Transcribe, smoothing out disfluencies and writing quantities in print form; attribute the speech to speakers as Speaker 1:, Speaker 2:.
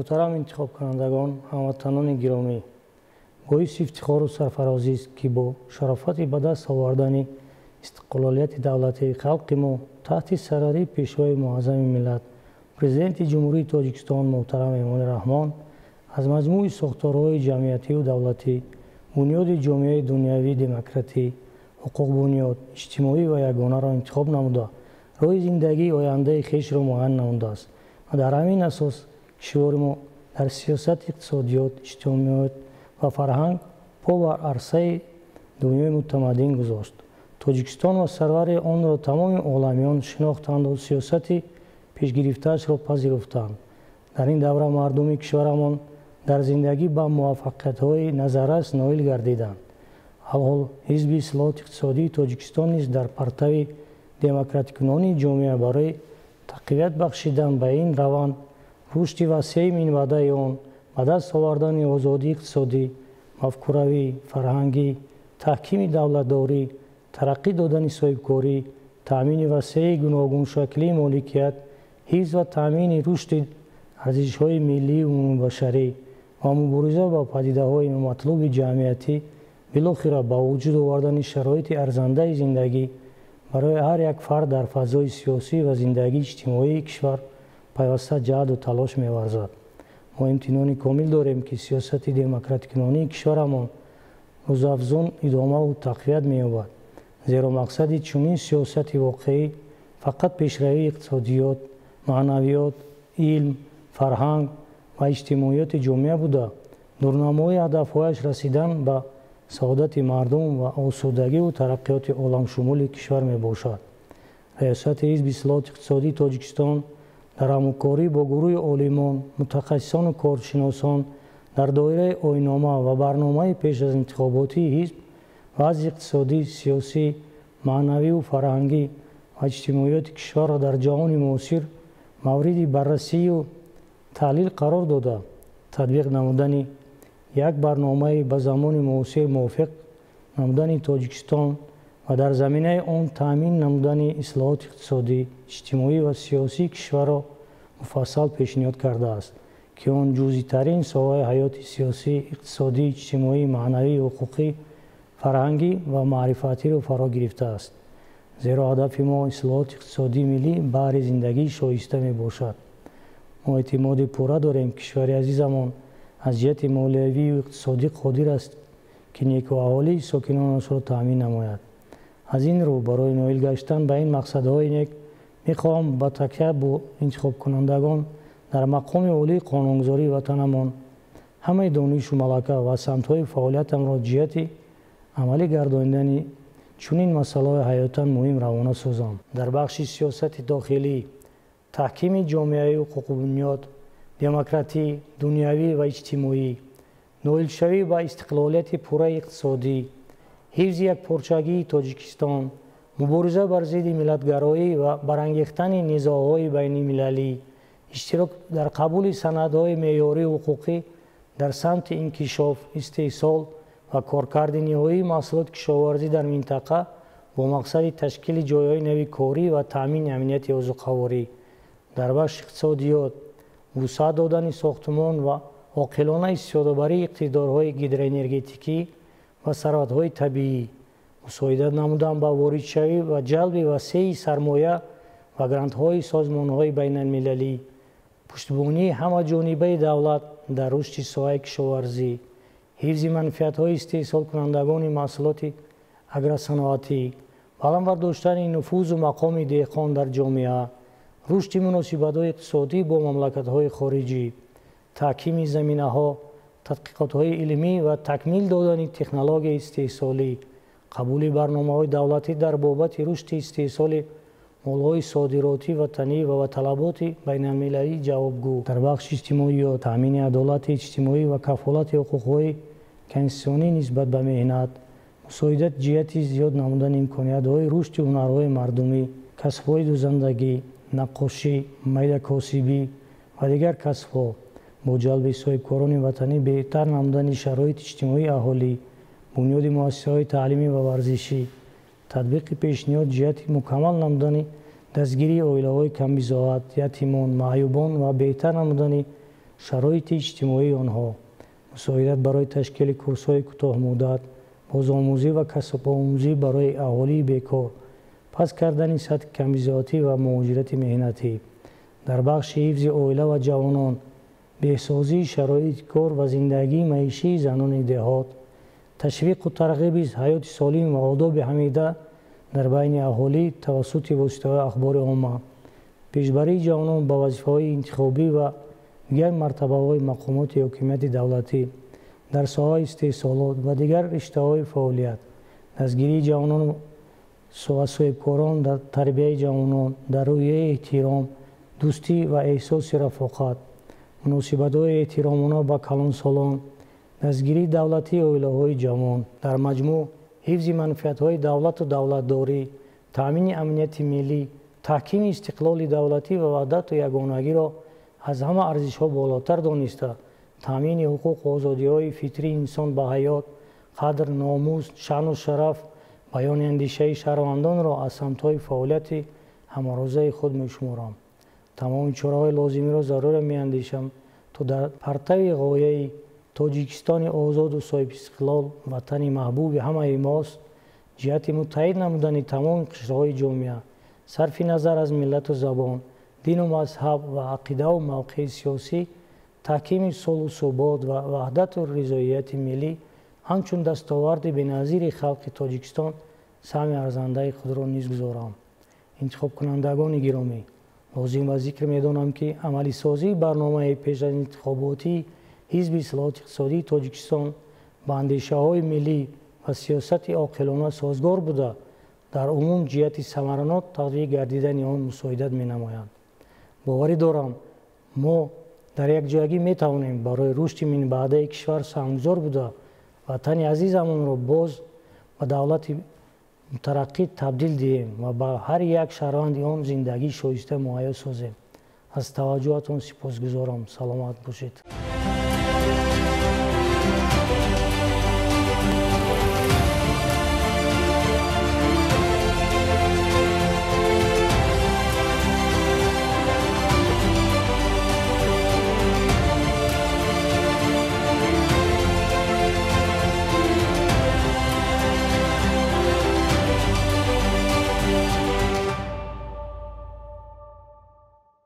Speaker 1: Муҳтарам интихобкунандагон, ҳамватанони гиромӣ, боиси ифтихору сарфарозист, ки бо шарофати ба даст овардани истиқлолияти давлатии халқи мо таҳти сарварии Пешвои Муаззами миллат, Президенти Ҷумҳурии Тоҷикистон муҳтарам Эмомалӣ Раҳмон, аз маҷмӯи сохторҳои ҷамъиятию давлатӣ бунёди ҷомеаи дунявӣ, демократӣ, ҳуқуқбунёд, иҷтимоӣ ва ягонаро интихоб намуда, роҳи зиндагии ояндаи хешро муайян намудааст ва дар ҳамин асос кишвари мо дар сиёсати иқтисодиёт, иҷтимоиёт ва фарҳанг по бар арсаи дунёи мутамаддин гузошт. Тоҷикистон ва сарвари онро тамоми оламиён шинохтанду сиёсати пешгирифтаашро пазируфтанд. Дар ин давра мардуми кишварамон дар зиндагӣ ба муваффақиятҳои назаррас ноил гардиданд. Алҳол Ҳизби ислоҳоти иқтисодии Тоҷикистон низ дар партави демократикунонии ҷомеа барои тақвият бахшидан ба ин раванд, рушди васеи минбаъдаи он, ба даст овардани озодии иқтисодӣ, мафкуравӣ, фарҳангӣ, таҳкими давлатдорӣ, тараққӣ додани соҳибкорӣ, таъмини васеи гуногуншаклии моликият, ҳифз ва таъмини рушди арзишҳои миллию умумибашарӣ ва мубориза ба падидаҳои номатлуби ҷамъиятӣ, билохира ба вуҷуд овардани шароити арзандаи зиндагӣ барои ҳар як фард дар фазои сиёсӣ ва зиндагии иҷтимоии кишвар пайваста ҷаҳду талош меварзад. Мо имтинони комил дорем, ки сиёсати демократикунонии кишварамон рӯзафзун идомаву тақвият меёбад, зеро мақсади чунин сиёсати воқеӣ фақат пешравии иқтисодиёт, маънавиёт, илм, фарҳанг ва иҷтимоиёти ҷомеа буда, дурнамои ҳадафҳояш расидан ба саодати мардум ва осудагиву тараққиёти оламшумули кишвар мебошад. Риёсати Ҳизби ислоҳоти иқтисодии Тоҷикистон дар ҳамкорӣ бо гурӯҳи олимон, мутахассисону коршиносон дар доираи оинома ва барномаи пеш аз интихоботии ҳизб вазъи иқтисодӣ, сиёсӣ, маънавию фарҳангӣ ва иҷтимоиёти кишварро дар ҷаҳони муосир мавриди баррасию таҳлил қарор дода, татбиқ намудани як барномаи ба замони муосир мувофиқ намудани Тоҷикистон ва дар заминаи он таъмин намудани ислоҳоти иқтисодӣ, иҷтимоӣ ва сиёсии кишварро муфассал пешниҳод кардааст, ки он ҷузъитарин соҳаи ҳаёти сиёсӣ, иқтисодӣ, иҷтимоӣ, маънавӣ, ҳуқуқӣ, фарҳангӣ ва маърифатиро фаро гирифтааст. Зеро ҳадафи мо ислоҳоти иқтисодии миллӣ баҳри зиндагии шоиста мебошад. Мо эътимоди пурра дорем, кишвари азизамон аз ҷиҳати молиявию иқтисодӣ қодир аст, ки некуаҳолии сокинонашро таъмин намояд. Аз ин рӯ барои ноил гаштан ба ин мақсадҳои нек мехоҳам ба такя бо интихобкунандагон дар мақоми олии қонунгузории ватанамон ҳамаи донишу малака ва самтҳои фаъолиятамро ҷиҳати амалӣ гардонидани чунин масъалаҳои ҳаётан муҳим равона созам. Дар бахши сиёсати дохилӣ, таҳкими ҷомеаи ҳуқуқбунёд, демократӣ, дунявӣ ва иҷтимоӣ, ноилшавӣ ба истиқлолияти пурраи иқтисодӣ, ҳифзи якпорчагии Тоҷикистон, мубориза бар зидди миллатгароӣ ва барангехтани низоъҳои байнимиллалӣ, иштирок дар қабули санадҳои меъёрию ҳуқуқӣ дар самти инкишоф, истеҳсол ва коркарди ниҳоии маҳсулоти кишоварзӣ дар минтақа бо мақсади ташкили ҷойҳои нави корӣ ва таъмини амнияти озуқаворӣ. Дар бахши иқтисодиёт, вусъат додани сохтмон ва оқилона истифодабарии иқтидорҳои гидроэнергетикӣ ва сарватҳои табиӣ, мусоидат намудан ба воридшавӣ ва ҷалби васеи сармоя ва грантҳои созмонҳои байналмилалӣ, пуштибонии ҳамаҷонибаи давлат дар рушди соҳаи кишоварзӣ, ҳифзи манфиатҳои истеҳсолкунандагони маҳсулоти агросаноатӣ, баланд бардоштани нуфузу мақоми деҳқон дар ҷомеа, рушди муносибатҳои иқтисодӣ бо мамлакатҳои хориҷӣ, таҳкими заминаҳо, тадқиқотҳои илмӣ ва такмил додани технологияи истеҳсолӣ, қабули барномаҳои давлатӣ дар бобати рушди истеҳсоли молҳои содиротӣ ватанӣ ва ба талаботи байналмилалӣ ҷавобгӯ. Дар бахши иҷтимоиёт, таъмини адолати иҷтимоӣ ва кафолати ҳуқуқҳои конститутсионӣ нисбат ба меҳнат, мусоидат ҷиҳати зиёд намудани имкониятҳои рушди ҳунарҳои мардумӣ, касбҳои дӯзандагӣ, наққошӣ, майдакосибӣ ва дигар касбҳо, бо ҷалби соҳибкорони ватанӣ беҳтар намудани шароити иҷтимоии аҳолӣ, бунёди муассисаҳои таълимӣ ва варзишӣ, татбиқи пешниҳод ҷиҳати мукаммал намудани дастгирии оилаҳои камбизоат, ятимон, маъюбон ва беҳтар намудани шароити иҷтимоии онҳо, мусоидат барои ташкили курсҳои кӯтоҳмуддат, бозомӯзӣ ва касбомӯзӣ барои аҳолии бекор, паст кардани сатҳи камбизоатӣ ва муҳоҷирати меҳнатӣ, дар бахши ҳифзи оила ва ҷавонон, беҳсозии шароити кор ва зиндагии маишии занони деҳот, ташвиқу тарғиби ҳаёти солим ва одоби ҳамида дар байни аҳолӣ тавассути воситаҳои ахбори омма, пешбарии ҷавонон ба вазифаҳои интихобӣ ва дигар мартабаҳои мақомоти ҳокимияти давлатӣ дар соҳаи истеҳсолот ва дигар риштаҳои фаъолият, дастгирии ҷавонон ва соҳибкорон дар тарбияи ҷавонон дар рӯҳияи эҳтиром, дӯстӣ ва эҳсоси рафоқат, муносибатҳои эҳтиромона ба калонсолон, дастгирии давлатии оилаҳои ҷавон, дар маҷмӯъ ҳифзи манфиатҳои давлату давлатдорӣ, таъмини амнияти миллӣ, таҳкими истиқлоли давлатӣ ва ваҳдату ягонагиро аз ҳама арзишҳо болотар дониста, таъмини ҳуқуқу озодиҳои фитрии инсон ба ҳаёт, қадр, номус, шаъну шараф, баёни андешаи шаҳрвандонро аз самтҳои фаъолияти ҳамарӯзаи худ мешуморам. Тамоми чораҳои лозимиро зарур меандешам, то дар партави ғояи Тоҷикистони озоду соҳибистиқлол, ватани маҳбуби ҳамаи мост, ҷиҳати муттаҳид намудани тамоми қишрҳои ҷомеа, сарфи назар аз миллату забон, дину мазҳаб ва ақидаву мавқеи сиёсӣ, таҳкими сулҳу субот ва ваҳдату ризоияти миллӣ ҳамчун дастоварди беназири халқи Тоҷикистон саҳми арзандаи худро низ гузорам. Интихобкунандагони гиромӣ, лозим ба зикр медонам, ки амалисозии барномаи пеш аз интихоботии Ҳизби ислоҳоти иқтисодии Тоҷикистон ба андешаҳои миллӣ ва сиёсати оқилона созгор буда, дар умум ҷиҳати самаранок татбиқ гардидани он мусоидат менамоянд. Боварӣ дорам, мо дар якҷоягӣ метавонем барои рушди минбаъдаи кишвар саҳмгузор буда, ватани азизамонро боз ба давлати мутараққӣ табдил диҳем ва ба ҳар як шаҳрванди он зиндагии шоиста муҳайё созем. Аз таваҷҷӯҳатон сипосгузорам. Саломат бошед.